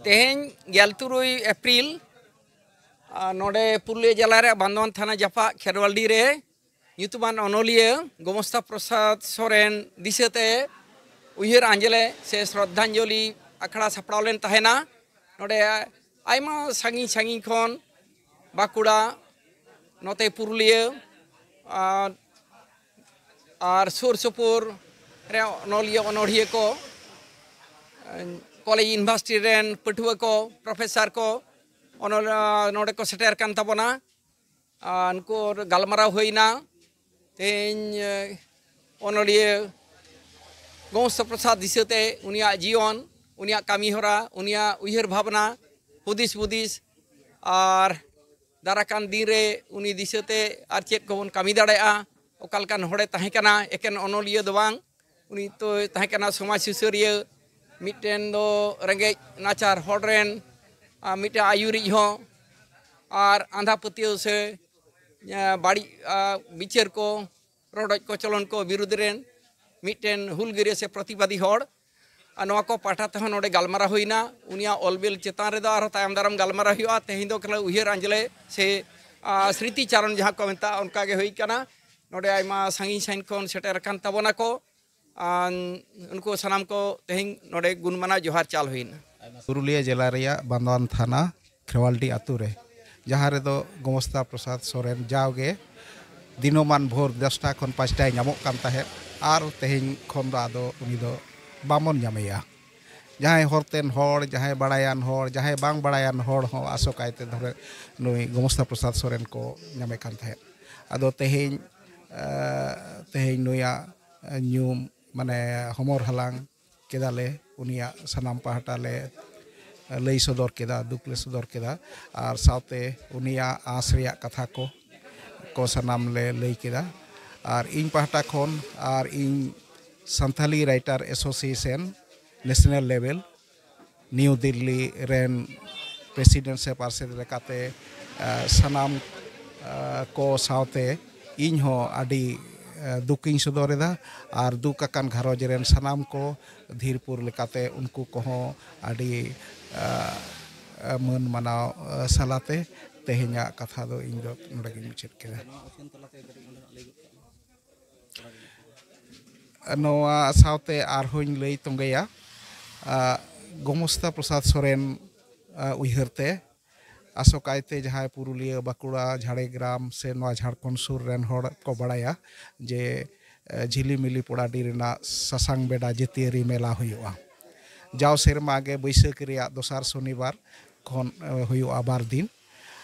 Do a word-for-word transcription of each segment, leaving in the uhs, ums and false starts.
ᱛᱮᱦᱮᱧ ᱜᱮᱞ ᱛᱩᱨᱩᱭ ᱮᱯᱨᱤᱞ, ᱟᱨ ᱱᱚᱰᱮ ᱯᱩᱨᱩᱞᱤᱭᱟᱹ ᱡᱮᱞᱟ ᱨᱮᱭᱟᱜ ᱵᱟᱱᱫᱚᱣᱟᱱ ᱛᱷᱟᱱᱟ ᱡᱟᱯᱟᱜ ᱠᱷᱮᱨᱣᱟᱞᱰᱤ ᱨᱮ ᱧᱩᱛᱩᱢᱟᱱ ᱚᱱᱚᱞᱤᱭᱟᱹ ᱜᱳᱢᱚᱥᱛᱟ ᱯᱨᱚᱥᱟᱫᱽ ᱥᱚᱨᱮᱱ ᱫᱤᱥᱟᱹᱛᱮ ᱩᱭᱦᱟᱹᱨ ᱟᱸᱡᱽᱞᱮ ᱥᱮ ᱥᱨᱚᱫᱽᱫᱷᱟᱧᱡᱚᱞᱤ ᱟᱠᱷᱲᱟ ᱥᱟᱯᱲᱟᱣ ᱞᱮᱱ ᱛᱟᱦᱮᱱᱟ᱾ ᱱᱚᱰᱮ ᱟᱭᱢᱟ ᱥᱟᱺᱜᱤᱧ ᱥᱟᱺᱜᱤᱧ ᱠᱷᱚᱱ ᱵᱟᱸᱠᱩᱲᱟ, ᱱᱚᱛᱮ ᱯᱩᱨᱩᱞᱤᱭᱟᱹ, ᱟᱨ, ᱟᱨ ᱥᱩᱨ ᱥᱩᱯᱩᱨ ᱨᱮ ᱚᱱᱚᱞᱤᱭᱟᱹ ᱚᱱᱚᱲᱦᱤᱭᱟᱹ ᱠᱚ, ᱠᱚᱞᱮᱡᱽ ᱤᱭᱩᱱᱤᱵᱷᱟᱨᱥᱤᱴᱤ ᱨᱮᱱ ᱯᱟᱹᱴᱷᱩᱣᱟᱹ ᱠᱚ, ᱯᱨᱚᱯᱷᱮᱥᱟᱨ ᱠᱚ ᱚᱱᱚᱞ-, ᱱᱚᱰᱮ ᱠᱚ ᱥᱮᱴᱮᱨ ᱠᱟᱱ ᱛᱟᱵᱚᱱᱟ᱾ ᱟᱨ ᱩᱱᱠᱩ ᱜᱟᱞᱢᱟᱨᱟᱣ ᱦᱩᱭᱱᱟ᱾ ᱛᱮᱦᱮᱧ, ᱮ, ᱚᱱᱚᱞᱤᱭᱟᱹ ᱜᱳᱢᱚᱥᱛᱟ ᱯᱨᱚᱥᱟᱫᱽ ᱫᱤᱥᱟᱹᱛᱮ ᱩᱱᱤᱭᱟᱜ ᱡᱤᱭᱚᱱ, ᱩᱱᱤᱭᱟᱜ ᱠᱟᱹᱢᱤ ᱦᱚᱨᱟ, ᱩᱱᱤᱭᱟᱜ ᱩᱭᱦᱟᱹᱨ ᱵᱷᱟᱵᱽᱱᱟ, ᱦᱩᱫᱤᱥ ᱵᱩᱫᱤᱥ, ᱟᱨ ᱫᱟᱨᱟᱠᱟᱱ ᱫᱤᱱ ᱨᱮ ᱩᱱᱤ ᱫᱤᱥᱟᱹᱛᱮ ᱟᱨ ᱪᱮᱫ ᱠᱚᱵᱚᱱ ᱠᱟᱹᱢᱤ ᱫᱟᱲᱮᱭᱟᱜᱼᱟ, ᱚᱠᱟ ᱞᱮᱠᱟᱱ ᱦᱚᱲᱮ ᱛᱟᱦᱮᱸ ᱠᱟᱱᱟ, ᱮᱠᱮᱱ ᱚᱱᱚᱞᱤᱭᱟᱹ ᱫᱚ ᱵᱟᱝ, ᱩᱱᱤ ᱫᱚᱭ ᱛᱟᱦᱮᱸ ᱠᱟᱱᱟ ᱥᱚᱢᱟᱡᱽ ᱥᱩᱥᱟᱹᱨᱤᱭᱟᱹ, ᱢᱤᱫᱴᱮᱱ ᱫᱚ ᱨᱮᱸᱜᱮᱡ ᱱᱟᱪᱟᱨ ᱦᱚᱲ ᱨᱮᱱ, ᱟᱨ ᱢᱤᱫᱴᱮᱱ ᱟᱹᱭᱩᱨᱤᱡ ᱦᱚᱸ, ᱟᱨ ᱟᱸᱫᱷᱟ ᱯᱟᱹᱛᱭᱟᱹᱣ ᱥᱮ, ᱮ, ᱵᱟᱹᱲᱤᱡ, ᱟ, ᱵᱤᱪᱟᱹᱨ ᱠᱚ, ᱨᱚᱰᱚᱡ ᱠᱚᱪᱞᱚᱱ ᱠᱚ ᱵᱤᱨᱩᱫᱽ ᱨᱮᱱ ᱢᱤᱫᱴᱮᱱ ᱦᱩᱞᱜᱟᱹᱨᱤᱭᱟᱹ ᱥᱮ ᱯᱨᱚᱛᱤᱵᱟᱫᱤ ᱦᱚᱲ᱾ ᱟᱨ ᱱᱚᱣᱟ ᱠᱚ ᱯᱟᱦᱴᱟ ᱛᱮᱦᱚᱸ ᱱᱚᱰᱮ ᱜᱟᱞᱢᱟᱨᱟᱣ ᱦᱩᱭᱱᱟ᱾ ᱩᱱᱤᱭᱟᱜ ᱚᱞ ᱵᱤᱞ ᱪᱮᱛᱟᱱ ᱨᱮᱫᱚ ᱟᱨᱦᱚᱸ ᱛᱟᱭᱚᱢ ᱫᱟᱨᱟᱢ ᱜᱟᱞᱢᱟᱨᱟᱣ ᱦᱩᱭᱩᱜᱼᱟ᱾ ᱛᱮᱦᱮᱧ ᱫᱚ ᱠᱷᱟᱹᱞᱤ ᱩᱭᱦᱟᱹᱨ ᱟᱸᱡᱽᱞᱮ ᱥᱮ, ᱟ, ᱥᱨᱤᱛᱤ ᱪᱟᱨᱚᱱ ᱡᱟᱦᱟᱸ ᱠᱚ ᱢᱮᱛᱟᱜᱼᱟ, ᱚᱱᱠᱟ ᱜᱮ ᱦᱩᱭ ᱠᱟᱱᱟ᱾ ᱱᱚᱰᱮ ᱟᱭᱢᱟ ᱥᱟᱺᱜᱤᱧ ᱥᱟᱺᱜᱤᱧ ᱠᱷᱚᱱ ᱥᱮᱴᱮᱨ ᱟᱠᱟᱱ ᱛᱟᱵᱚᱱᱟ ᱠᱚ᱾ ᱟᱨ ᱩᱱᱠᱩ ᱥᱟᱱᱟᱢ ᱠᱚ ᱛᱮᱦᱮᱧ ᱱᱚᱰᱮ ᱜᱩᱱ ᱢᱟᱱᱟᱣ ᱡᱚᱦᱟᱨ ᱪᱟᱞ ᱦᱩᱭᱱᱟ᱾ ᱯᱩᱨᱩᱞᱤᱭᱟᱹ ᱡᱮᱞᱟ ᱨᱮᱭᱟᱜ ᱵᱟᱱᱫᱣᱟᱱ ᱛᱷᱟᱱᱟ ᱠᱷᱮᱣᱟᱞᱰᱤ ᱟᱛᱳ ᱨᱮ, ᱡᱟᱦᱟᱸ ᱨᱮᱫᱚ ᱜᱳᱢᱚᱥᱛᱟ ᱯᱨᱚᱥᱟᱫᱽ ᱥᱚᱨᱮᱱ ᱡᱟᱣᱜᱮ ᱫᱤᱱᱚᱢᱟᱱ ᱵᱷᱳᱨ ᱫᱚᱥᱴᱟ ᱠᱷᱚᱱ ᱯᱟᱸᱪᱴᱟᱭ ᱧᱟᱢᱚᱜ ᱠᱟᱱ ᱛᱟᱦᱮᱸᱫ, ᱟᱨ ᱛᱮᱦᱮᱧ ᱠᱷᱚᱱ ᱫᱚ ᱟᱫᱚ ᱩᱱᱤ ᱫᱚ ᱵᱟᱵᱚᱱ ᱧᱟᱢᱮᱭᱟ᱾ ᱡᱟᱦᱟᱸᱭ ᱦᱚᱨᱛᱮᱱ ᱦᱚᱲ, ᱡᱟᱦᱟᱸᱭ ᱵᱟᱲᱟᱭᱟᱱ ᱦᱚᱲ, ᱡᱟᱦᱟᱸᱭ ᱵᱟᱝ ᱵᱟᱲᱟᱭᱟᱱ ᱦᱚᱲ ᱦᱚᱸ ᱟᱥᱚᱠᱟᱭᱛᱮ ᱫᱷᱚᱨᱮ ᱱᱩᱭ ᱜᱳᱢᱚᱥᱛᱟ ᱯᱨᱚᱥᱟᱫᱽ ᱥᱚᱨᱮᱱ ᱠᱚ ᱧᱟᱢᱮ ᱠᱟᱱ ᱛᱟᱦᱮᱸᱫ᱾ ᱟᱫᱚ ᱛᱮᱦᱮᱧ, ᱮ, ᱛᱮᱦᱮᱧ ᱱᱩᱭᱟᱜ ᱧᱩᱢ, ᱢᱟᱱᱮ, ᱦᱚᱢᱚᱨ ᱦᱟᱞᱟᱝ ᱠᱮᱫᱟᱞᱮ, ᱩᱱᱤᱭᱟᱜ ᱥᱟᱱᱟᱢ ᱯᱟᱦᱴᱟ ᱞᱮ ᱞᱟᱹᱭ ᱥᱚᱫᱚᱨ ᱠᱮᱫᱟ, ᱫᱩᱠ ᱞᱮ ᱥᱚᱫᱚᱨ ᱠᱮᱫᱟ, ᱟᱨ ᱥᱟᱶᱛᱮ ᱩᱱᱤᱭᱟᱜ ᱟᱸᱥ ᱨᱮᱭᱟᱜ ᱠᱟᱛᱷᱟ ᱠᱚ, ᱠᱚ ᱥᱟᱱᱟᱢ ᱞᱮ ᱞᱟᱹᱭ ᱠᱮᱫᱟ᱾ ᱟᱨ ᱤᱧ ᱯᱟᱦᱴᱟ ᱠᱷᱚᱱ ᱟᱨ ᱤᱧ ᱥᱟᱱᱛᱷᱟᱞᱤ ᱨᱟᱭᱴᱟᱨ ᱮᱥᱳᱥᱤᱭᱮᱥᱚᱱ ᱱᱮᱥᱱᱟᱞ ᱞᱮᱵᱮᱞ ᱱᱤᱭᱩ ᱫᱤᱞᱞᱤ ᱨᱮᱱ ᱯᱨᱮᱥᱤᱰᱮᱱᱴ ᱥᱮ ᱯᱟᱨᱥᱮᱛ ᱞᱮᱠᱟᱛᱮ, ᱟ, ᱥᱟᱱᱟᱢ, ᱟ, ᱠᱚ ᱥᱟᱶᱛᱮ ᱤᱧ ᱦᱚᱸ ᱟᱹᱰᱤ ᱫᱩᱠᱤᱧ ᱥᱚᱫᱚᱨ ᱮᱫᱟ᱾ ᱟᱨ ᱫᱩᱠ ᱟᱠᱟᱱ ᱜᱷᱟᱨᱚᱸᱡᱽ ᱨᱮᱱ ᱥᱟᱱᱟᱢ ᱠᱚ ᱫᱷᱤᱨᱯᱩᱨ ᱞᱮᱠᱟᱛᱮ ᱩᱱᱠᱩ ᱠᱚᱦᱚᱸ ᱟᱹᱰᱤ ᱢᱟᱹᱱ ᱢᱟᱱᱟᱣ ᱥᱟᱞᱟᱛᱮ ᱛᱮᱦᱮᱧᱟᱜ ᱠᱟᱛᱷᱟ ᱫᱚ ᱤᱧ ᱫᱚ ᱱᱚᱰᱮ ᱜᱤᱧ ᱢᱩᱪᱟᱹᱫ ᱠᱮᱫᱟ᱾ ᱱᱚᱣᱟ ᱥᱟᱶᱛᱮ ᱟᱨᱦᱚᱸᱧ ᱞᱟᱹᱭ ᱛᱚᱸᱜᱮᱭᱟ ᱜᱚᱢᱚᱥᱛᱟ ᱯᱨᱚᱥᱟᱫᱽ ᱥᱚᱨᱮᱱ ᱩᱭᱦᱟᱹᱨ ᱛᱮ, ᱟᱥᱚᱠᱟᱭᱛᱮ ᱡᱟᱦᱟᱸᱭ ᱯᱩᱨᱩᱞᱤᱭᱟᱹ, ᱵᱟᱸᱠᱩᱲᱟ, ᱡᱷᱟᱲᱜᱨᱟᱢ ᱥᱮ ᱱᱚᱣᱟ ᱡᱷᱟᱲᱠᱷᱚᱸᱰ ᱥᱩᱨ ᱨᱮᱱ ᱦᱚᱲ ᱠᱚ ᱵᱟᱲᱟᱭᱟ ᱡᱮ ᱡᱷᱤᱞᱤᱢᱤᱞᱤ ᱯᱚᱲᱟᱰᱤ ᱨᱮᱱᱟᱜ ᱥᱟᱥᱟᱝ ᱵᱮᱰᱟ ᱡᱟᱹᱛᱤᱭᱟᱹᱨᱤ ᱢᱮᱞᱟ ᱦᱩᱭᱩᱜᱼᱟ᱾ ᱡᱟᱣ ᱥᱮᱨᱢᱟ ᱜᱮ ᱵᱟᱹᱭᱥᱟᱹᱠᱷ ᱨᱮᱭᱟᱜ ᱫᱚᱥᱟᱨ ᱥᱚᱱᱤᱵᱟᱨ ᱠᱷᱚᱱ ᱦᱩᱭᱩᱜᱼᱟ, ᱵᱟᱨ ᱫᱤᱱ᱾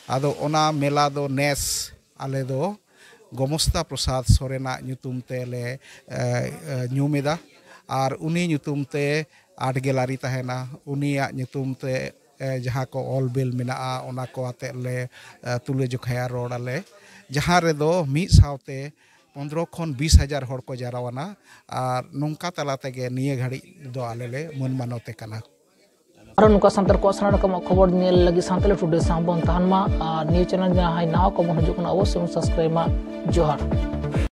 ᱟᱫᱚ ᱚᱱᱟ ᱢᱮᱞᱟ ᱫᱚ ᱱᱮᱥ ᱟᱞᱮ ᱫᱚ ᱜᱚᱢᱚᱥᱛᱟ ᱯᱨᱚᱥᱟᱫᱽ ᱥᱚᱨᱮᱱᱟᱜ ᱧᱩᱛᱩᱢ ᱛᱮᱞᱮ ᱧᱩᱢ ᱮᱫᱟ᱾ ᱟᱨ ᱩᱱᱤ ᱧᱩᱛᱩᱢ ᱛᱮ ᱟᱨᱴ ᱜᱮᱞᱟᱨᱤ ᱛᱟᱦᱮᱱᱟ, ᱩᱱᱤᱭᱟᱜ ᱧᱩᱛᱩᱢ ᱛᱮ ᱡᱟᱦᱟᱸ ᱠᱚ ᱚᱞ ᱵᱤᱞ ᱢᱮᱱᱟᱜᱼᱟ, ᱚᱱᱟ ᱠᱚ ᱟᱛᱮᱫ ᱞᱮ ᱛᱩᱞᱟᱹ ᱡᱚᱠᱷᱟᱭᱟ, ᱨᱚᱲ ᱟᱞᱮ, ᱡᱟᱦᱟᱸ ᱨᱮᱫᱚ ᱢᱤᱫ ᱥᱟᱶᱛᱮ ᱯᱚᱱᱫᱽᱨᱚ ᱠᱷᱚᱱ ᱵᱤᱥ ᱦᱟᱡᱟᱨ ᱦᱚᱲ ᱠᱚ ᱡᱟᱨᱣᱟᱱᱟ᱾ ᱟᱨ ᱱᱚᱝᱠᱟ ᱛᱟᱞᱟ ᱛᱮᱜᱮ ᱱᱤᱭᱟᱹ ᱜᱷᱟᱹᱲᱤᱡ ᱫᱚ ᱟᱞᱮ ᱞᱮ ᱢᱟᱹᱱ ᱢᱟᱱᱚᱛᱮ ᱠᱟᱱᱟ᱾ ᱟᱨᱚ ᱱᱚᱝᱠᱟ ᱥᱟᱱᱛᱟᱲ ᱠᱚᱣᱟᱜ ᱥᱟᱱᱟᱢ ᱨᱚᱠᱚᱢᱟᱜ ᱠᱷᱚᱵᱚᱨ ᱧᱮᱞ ᱞᱟᱹᱜᱤᱫ ᱥᱟᱱᱛᱟᱲᱤ ᱴᱩᱰᱮ ᱥᱟᱶ ᱵᱚᱱ ᱛᱟᱦᱮᱱ ᱢᱟ᱾ ᱟᱨ ᱱᱤᱭᱟᱹ ᱪᱮᱱᱮᱞ ᱡᱟᱦᱟᱸᱭ ᱱᱟᱣᱟ ᱠᱚᱵᱚᱱ ᱦᱤᱡᱩᱜ ᱠᱟᱱᱟ, ᱚᱵᱚᱥᱥᱳᱭ ᱵᱚᱱ ᱥᱟᱵᱥᱠᱨᱟᱭᱤᱵ ᱢᱟ᱾ ᱡᱚᱦᱟᱨ᱾